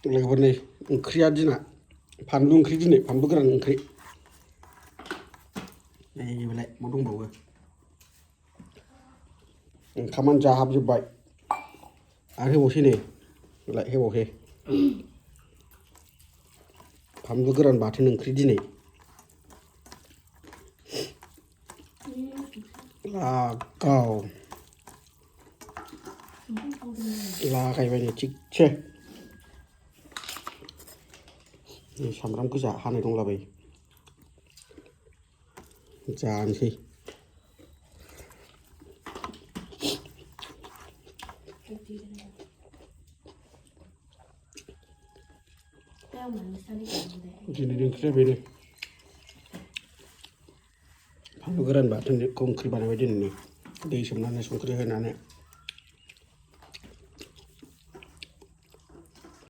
लोगोफोर नै ओंख्रिया दिना फानलु ओंख्रि दिनै फानलु गोरान ओंख्रि बेलाय मा दंबावो ओंखामानो जाहाबजोब्बाय आरो होबावसै नै बेलाय होबावसै फानलु गोरान बाथोन ओंख्रि दिनै लागाव लागायबाय नै थिगसे सामब्राम गोजा हानाय दंलाबायो जानोसै दिनै ओंख्रिया बेनो फानलु गोरान बाथोनखौ ओंख्रि बानायबाय दिनै दै सोमनानै संख्रि होनानै